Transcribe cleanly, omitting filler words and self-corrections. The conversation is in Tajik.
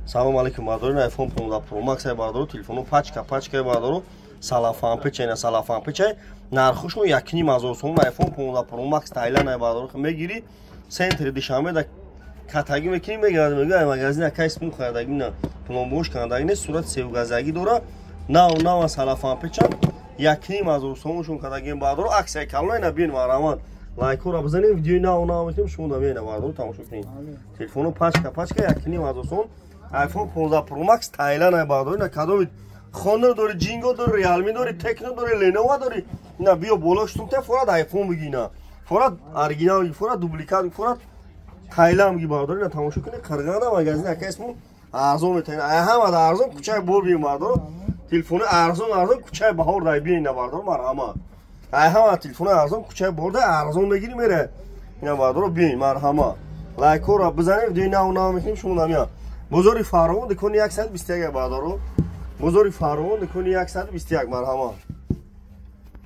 Салом алейкум, бардору. iPhone 15 Pro Max ай, бардору. Телефону пачка пачка, бардору. Салафан печай, на салафан печай. Нархушон 1,5 ҳазор сомон. iPhone 15 Pro Max Тайланд ай, бардору. Мегири, центри Душанбе да катагӣ мекунӣ, мегирад, мега ай магазин акай смун хадаги, на пломбош кандаги не, сурати севгазагӣ дора. Нав нава, салафан печа, 1,5 ҳазор сомоншон кадагим, бардору. Аксияи калона ина, биён, марҳамат, лайкҳоро бизанем, видеои нав нав мекунем, шумо да биёна, бардору, тамошо кунед. Телефоно пачка пачка, 1,5 ҳазор сомон. iPhone 15 Pro Max Тайланд ай, бардору. Ина кадоми Хонор дори, Ҷинго дори, Realme дори, Текно дори, Леново дори, ина биё, боло штум те форад iPhone биги, ина форад оригинал биги, форад дубликат биги, форад Тайланд биги, бардору. Ина тамошо кунед, Қирғанда магазин ака исмон арзон метавонед. Ай ҳамада арзон кӯчаи бор биён, бардору. Телефони арзон арзон кӯчаи Баҳор дай биён, ина, бардору, марҳамат. Ай ҳама телефони арзон кӯчаи бор дай арзон мегирӣ, мере. Ина, бардору, биён, марҳамат, лайкҳоро бизанед, видеои нав нав мекунем, шумо намеяд. Бозори Фаровон, дукони 121, бардору. Бозори Фаровон, дукони 121, марҳамат.